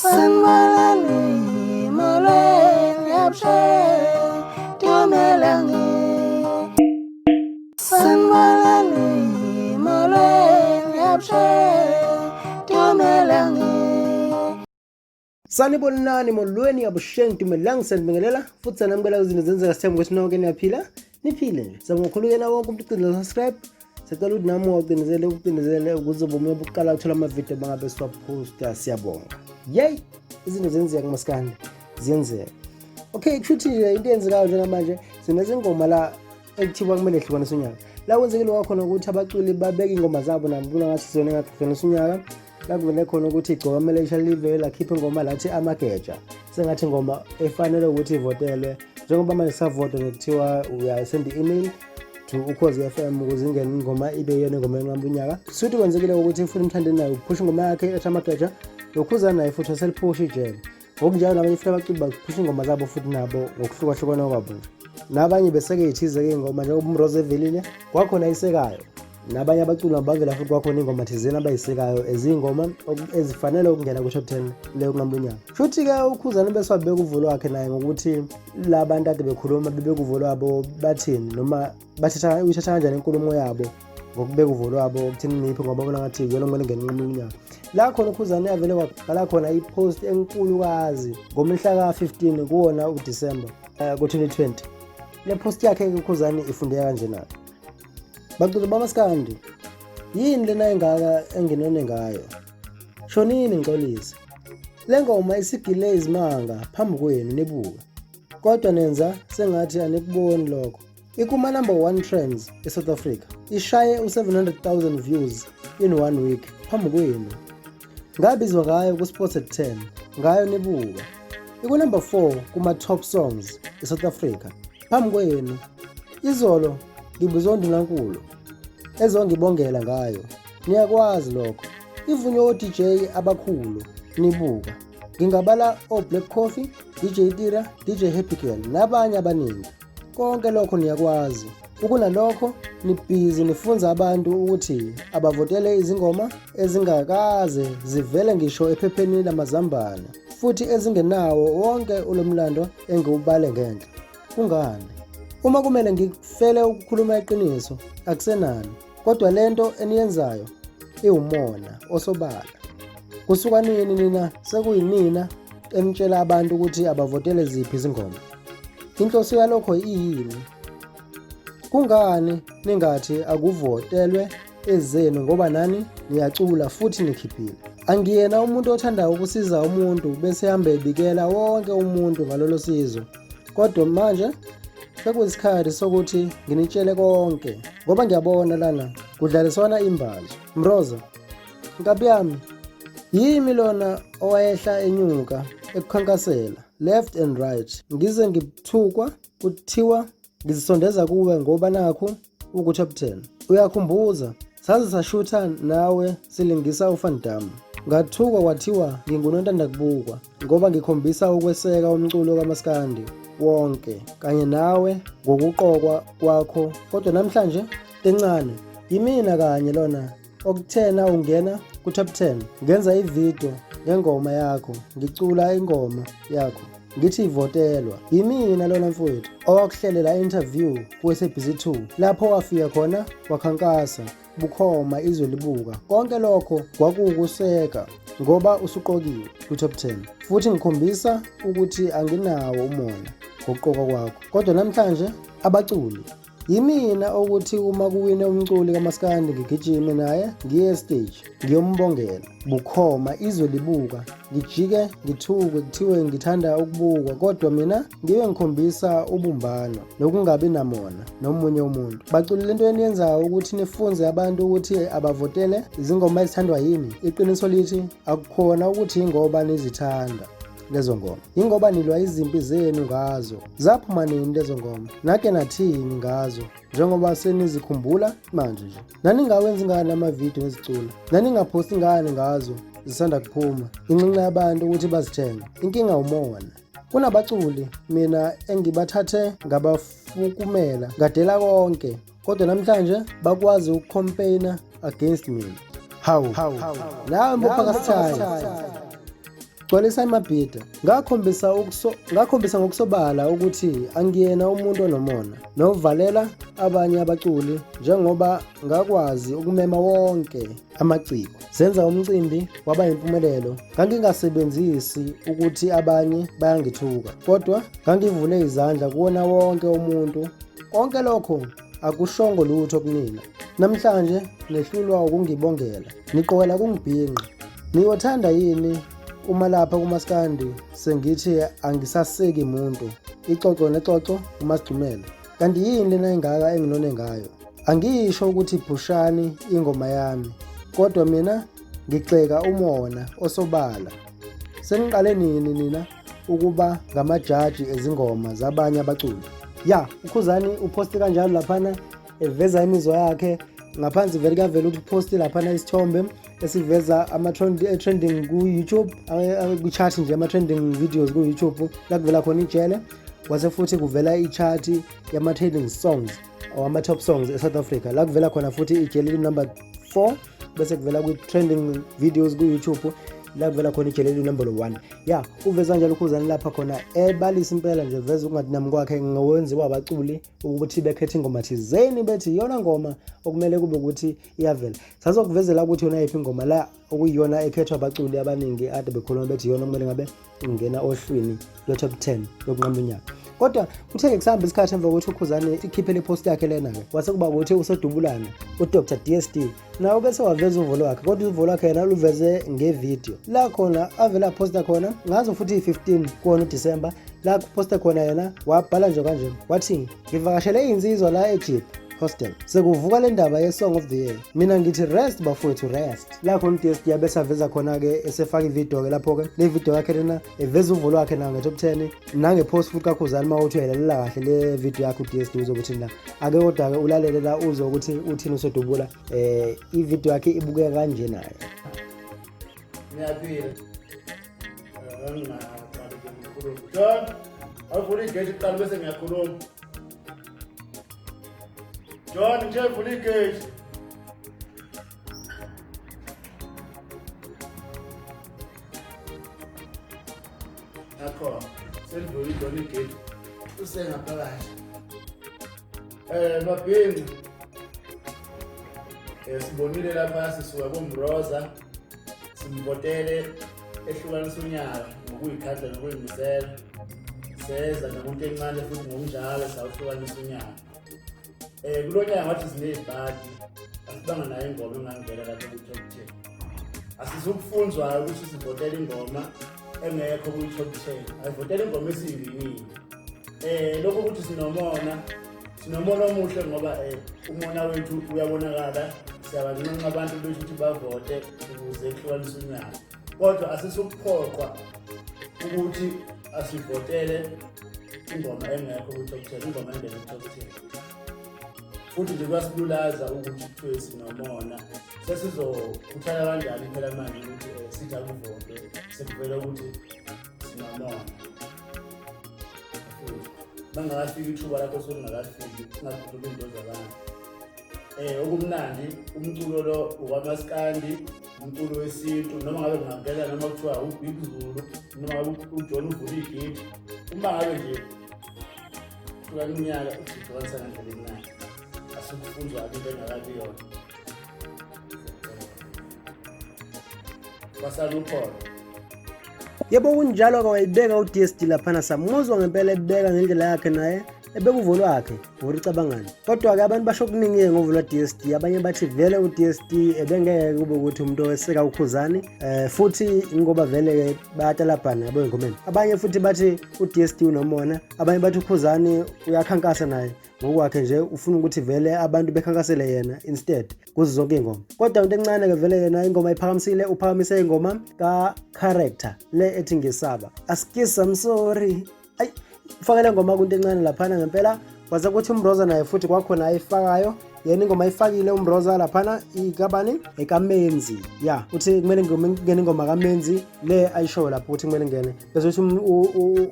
Sanibonani, molweni, abusheni, dumelang. Sanibonani, molweni, abusheni, dumelang. Sanibonani, molweni, abusheng, dumelang, sanibingelela futhi sanamukela izinto zenzeka. Sithemba ukuthi nonke niyaphila, niphile nje. Siyabonga kakhulu kuyena wonke umuntu ucindezela subscribe. Sicela ukuthi nami ungawucindezele, ucindezele ukuze ubume buqala ukuthola amavidiyo bangabe siwaphosta. Siyabonga. Yey, izinto zenzeka kumaskandi, ziyenzeka. Okay, kusho ukuthi nje into eyenzekayo njengamanje, sinezingoma la ekuthiwa kumele hlukanise unyaka. La kwenzekile kwakhona ukuthi abaculi babeke ingoma zabo nabo bona ngathi zona engahlukanisa unyaka. La kuvele khona ukuthi igcokama elisha livele lakhipha ingoma lathi amageja, sengathi ingoma efanele ukuthi ivotelwe, njengoba manje savota nje kuthiwa uyasend i-email to Ukhozi FM ukuze ingene ingoma, ibe iyona ingoma yenqamba unyaka. Suthi kwenzekile ukuthi futhi uMthandeni naye uphusha ingoma yakhe ethi amageja, loKhuzani naye futhi waseliphusha ijele. Ngokunjalo nabanye futhi abaculi baphusha ingoma zabo futhi nabo ngokuhlukahlukana kwabo nje. Nabanye beseke yithize-ke ingoma, njengoba uMroza evelile kwakhona ayisekayo, nabanye abaculi bavela futhi kwakhona ingoma thizeni abayisekayo eziyingoma ezifanele ukungena ku-top 10 leyo kunqamba unyaka. Shuthi-ke uKhuzani bese wabeka uvo lwakhe naye ngokuthi la bantu ade bekhuluma bebeka uvo lwabo bathini, noma bathatha uyithatha kanjani inkulumo yabo ngokubeka uvo lwabo ukuthini niphi, ngoba bona ngathi iyona kumele ingene inqamula unyaka. La khona uKhuzani avele wabhala khona i-post enkulukazi ngomhla ka-15 kuwona uDisemba ku-2020. Le post yakhe-ke uKhuzani ifundeka kanjena: "Baculi bamaskandi, yini lena engaka enginone ngayo? Shonini ngixolise. Le ngoma isigile izimanga phambi kwenu nibuka, kodwa nenza sengathi anikuboni lokho. Ikuma number 1 trends eSouth Africa, ishaye u-700,000 views in one week phambi kwenu. Ngabizwa ngayo ku-Sports at 10 ngayo nibuka. Iku-number 4 kuma-top songs eSouth Africa phambi kwenu. Izolo ngibuzwa undunankulu ezongibongela ngayo, niyakwazi lokho. Ivunywe o-DJ abakhulu nibuka, ngingabala o-Black Coffee, DJ Tira, DJ Happy Girl nabanye abaningi. Konke lokho niyakwazi. Ukunalokho nibhizi nifunza abantu ukuthi abavotele izingoma ezingakaze zivele ngisho ephepheni lamazambane, futhi ezingenawo wonke ulomlando engiwubale ngenhla. Kungani? Uma kumele ngifele ukukhuluma iqiniso, akusenani, kodwa lento eniyenzayo iwumona osobala. Kusuka nini nina sekuyinina enitshela abantu ukuthi abavotele ziphi izingoma? Inhloso yalokho iyini? Kungani ningathi akuvotelwe ezenu, ngoba nani niyacula futhi nikhiphile? Angiyena umuntu othandayo ukusiza umuntu bese hambe ebikela wonke umuntu ngalolo sizo, kodwa manje sekuyisikhathi sokuthi nginitshele konke, ngoba ngiyabona lana kudlaliswana imbazo. Mroza, nkabi yami, yimi lona owayehla enyuka ekukhankasela left and right, ngize ngithukwa kuthiwa ngizisondeza kuwe ngoba nakhu uku-top 10. Uyakhumbuza saze sashutha nawe silingisa uVan Damme. Ngathukwa kwathiwa ngingunontanda kubukwa ngoba ngikhombisa ukweseka umculo kamaskandi wonke kanye nawe ngokuqokwa kwakho. Kodwa namhlanje encane, yimina kanye lona okuthena ungena ku-top 10 ngenza ividiyo ngengoma yakho, ngicula ingoma yakho ngithi ivotelwa. Yimina lona mfowethu owakuhlelela interview ku-SABC 2, lapho wafika khona wakhankasa bukhoma izwe libuka. Konke lokho kwakuwukuseka ngoba usuqokiwe kwi-top 10, futhi ngikhombisa ukuthi anginawo umona ngokuqokwa kwakho. Kodwa namhlanje abaculi, yimina okuthi uma kuwine umculi kamaskandi ngigijime naye ngiye estage ngiyombongela bukhoma izwe libuka, ngijike ngithuke kuthiwe ngithanda ukubukwa, kodwa mina ngibe ngikhombisa ubumbano nokungabi namona nomunye umuntu. Baculi, lento eniyenzayo ukuthi nifunze abantu ukuthi abavotele izingoma ezithandwa yini, iqiniso lithi akukhona ukuthi ingoba nizithanda lezo ngoma, ingoba nilwa izimpi zenu ngazo. Zaphuma nini lezo ngoma? Nake nathini ngazo njengoba senizikhumbula manje nje? Naningawenzi ngani amavidiyo ezicula? Naningaphosti ngani ngazo zisanda kuphuma, inxenxe abantu ukuthi bazithenge? Inkinga umona. Kunabaculi mina engibathathe ngabafukumela, ngadela konke, kodwa namhlanje bakwazi ukucampaigna against mina. Hawu, nawe mbopha kasithayi. Gcwalisa iMabhida. Ngakhombisa ngakhombisa ngokusobala ukuthi angiyena umuntu onomona novalela abanye abaculi njengoba ngakwazi ukumema wonke amaciko. Senza umcimbi waba yimpumelelo. Ngangingasebenzisi ukuthi abanye bayangithuka, kodwa ngangivule izandla kuwona wonke umuntu. Konke lokho akushongo lutho kunina. Namhlanje nehlulwa ukungibongela, niqokela kungibhinqa. Niyothanda yini uma lapha kumaskandi sengithi angisaseki muntu, ixoxo nexoxo uMasigcumele. Kanti yini lena engaka enginone ngayo? Angisho ukuthi phushani ingoma yami, kodwa mina ngigxeka umona osobala. Seniqale nini nina ukuba ngamajaji ezingoma zabanye abaculi? Ya, uKhuzani uphoste kanjalo laphana eveza imizwa yakhe ngaphansi vele kuyavela ukuthi uphoste laphana isithombe esiveza ama-trending ku-YouTube, kwi-chart nje ama-trending videos ku-YouTube la kuvela khona ijele, kwase futhi kuvela i-chart yama-trending songs or ama-top songs e-South Africa la kuvela khona futhi ijele number 4, bese kuvela kwi-trending videos ku-YouTube la kuvela khona ijele number 1. Ya, uveza njalo uKhuzani lapha khona ebalisa impela nje, veza ukungathi kwakhe ngowenziwa abaculi ukuthi bekhethe ingoma thizeni bethi iyona ngoma okumele kube ukuthi iyavela. Sazokuvezela ukuthi yona yiphi ingoma la okuyiyona ekhethwa abaculi abaningi ade bekhuluma bethi iyona okumele ngabe ingena ohlwini lwe-top 10 yokunqamula unyaka. Kodwa kuthe kusahamba isikhathi emva kokuthi uKhuzani ikhiphe le post yakhe lena-ke, kwase kuba ukuthi usedubulana uDr DSD nawe bese waveza uvo lwakhe, kodwa uvo lwakhe yena luveze ngevidiyo la khona avele aphosta khona ngazo futhi i-15 kuwona uDisemba, la kuphosta khona yena wabhala nje kanje wathi, ngivakashele iy'nsizwa la eJeep hostel, sekuvuka le ndaba ye-song of the year, mina ngithi rest bafowethu, rest. La khona uDSD yabe saveza khona-ke esefaka ividiyo-ke lapho-ke le video yakhe lena eveza uvo lwakhe nayo nge-top 10 nange-post futhi kaKhuzani. Uma uthi uyayilalela kahle le video yakhe uDSD uzobe uthini la, ake kodwa-ke ulalele la uzwe ukuthi uthini usedubula. Ividiyo yakhe ibukeka kanje nayo. Ngiyaphila. Ngingaqali ngikhuluma. John, awuvula igate kuqala bese ngiyakhuluma. John, ngithe vula igate. Nakhona, selivula iJohn igate. Usengaphakathi. Mabhinci. Sibonile lapha sisuka kuMroza simvotele ehlukanisa unyaka ngokuyikhandla nokuyimisela, seza nomuntu encane futhi ngokunjalo sawuhlukanisa unyaka. Kulo nyaka ngathi siney'bhadi, asibanga nayo ingoma engangena lapha kwi-top 10. Asizukufunzwayo ukuthi sivotele ingoma engekho kwi-top 10, ayivotele ingoma esiyinginile. Lokho ukuthi sinomona, sinomona omuhle ngoba umona wethu uyabonakala, siyabanxenxa abantu bethu ukuthi bavote ukuze kuhlukanise unyaka, kodwa asisukuphoqwa ukuthi asivotele ingoma engekho kwi-top 10, ingoma engene ku-top 10. Futhi nje kuyasilulaza ukuthi kuthiwe sinomona. Sesizokhuthala kanjani phela manje ukuthi sithi akuvote sekuvele ukuthi sinomona? Bangakafiki ithuba lakho sokungakafiki, singakhulumi into zabantu. Okumnandi umculo lo ukwamaskandi, umculo wesintu, noma ngabe kungangena noma kuthiwa uBig Zulu noma ngabe uJohn uvula igate, uma ngabe nje hlukana unyaka usihlukanisa ngendlela emnandi, asikufunzwa into engakabi yona. Basala ukhona. Yebo, kunjalo-ke, wayibeka u-DSD laphana, samuzwa ngempela ebeka ngendlela yakhe naye ebeka uvo lwakhe ngokuthi ucabangani. Kodwa-ke abantu basho okuningi-ke ngovo lwa-DSD. Abanye bathi vele u-DSD ebengeke kube ukuthi umuntu oweseka uKhuzani, futhi ngoba vele-ke bayatalabhana yabo engomeni. Abanye futhi bathi u-DSD unomona, abanye bathi uKhuzani uyakhankasa naye ngokwakhe nje, ufuna ukuthi vele abantu bekhankasele yena instead kuzo zonke iy'ngoma. Kodwa into encane-ke vele yena ingoma iphakamisile, uphakamise ingoma ka-Character le ethi ngisaba askis, I'm sorry, ayi ufakele ngoma kunto encane laphana ngempela. Kwaze kuthi uMroza naye futhi kwakhona ayifakayo yena ingoma ayifakile uMroza laphana ikabani, ekaMenzi. Ya, uthi kumele ngene ingoma kaMenzi le ayishoyo lapho ukuthi kumele ngene, bese uthi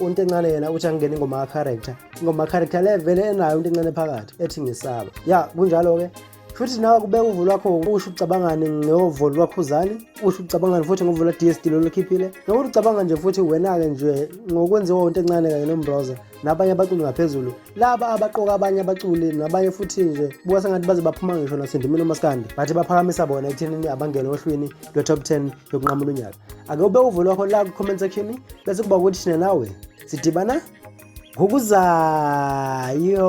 unto encane yena uthi angene ingoma ka-Character, ingoma ka-Character le vele enayo into encane phakathi ethi ngisaba. Ya, kunjalo-ke. Futhi nawe kubeka uvo lwakho, usho ucabangani ngovo lwaKhuzani, usho ucabangani futhi ngovo lwa-DSD lolu khiphile, nokuthi ucabanga nje futhi wena-ke nje ngokwenziwa into encane kanye noMroza nabanye abaculi ngaphezulu, laba abaqoka abanye abaculi nabanye futhi nje buka sengathi baze baphuma ngisho nasendimeni omaskandi, bathi baphakamisa bona ekuthenini abangene ohlwini lwe-top 10 yokunqamula unyaka. Ake ube uvo lwakho la ku-comment section, bese kuba ukuthi thina nawe sidibana ngokuzayo.